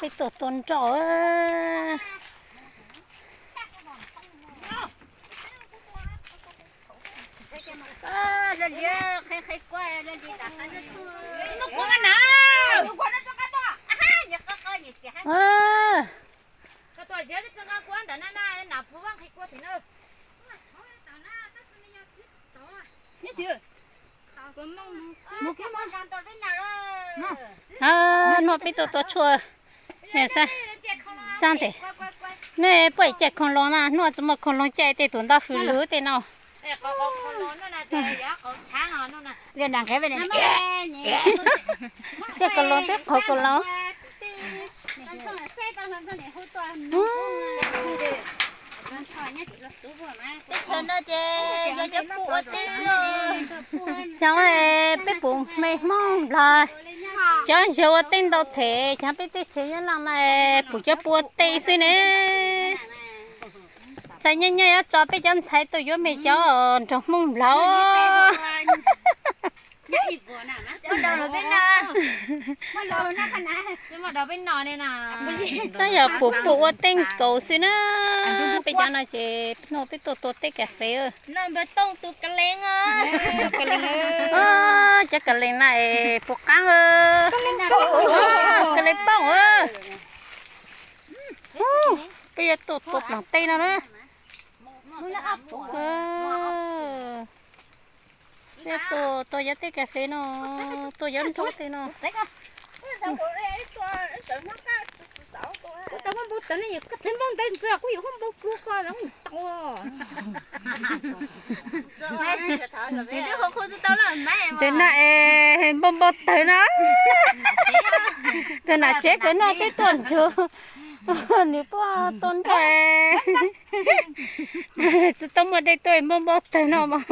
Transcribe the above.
Peb tuaj tua nroj. Noj peb tuaj tua tshuaj, xab ntes. Nej puaj caij khoom loos na, hnub tsis muaj khoom loos caij tej tus ntaub hws lug tej no. Tej kaus loos twb qaug kaus loos. Teb chaws no ces yog cov pua ua teb xwb. Xyov peb puas me Hmoob Nplog, cov yawg ua teb ntau them, xyov peb teb chaws Nyab Laj no puas cov pua ua teb xwb ne. Txhais nyob nyob yuav tso peb cov ntxhais tuaj yuav me cov nrog Hmoob Nplog. Tab yog puas pua ua teb nkaus xwb na. Peb cov no ces no peb tuaj tua teb kas fes. Cov kas lees na es puas qaab, kas lees poob. Peb yuav tuaj tua ploog teb no na. Peb tuaj tua cov teb kas fes no, tua cov nroj tej no. Ntawm no es npau npau tawg no. Tus nam tsev kawg no twb tuaj ntsug, nws tuaj tua nroj, tsis tau muaj dej tuaj npau npau tawg no mas.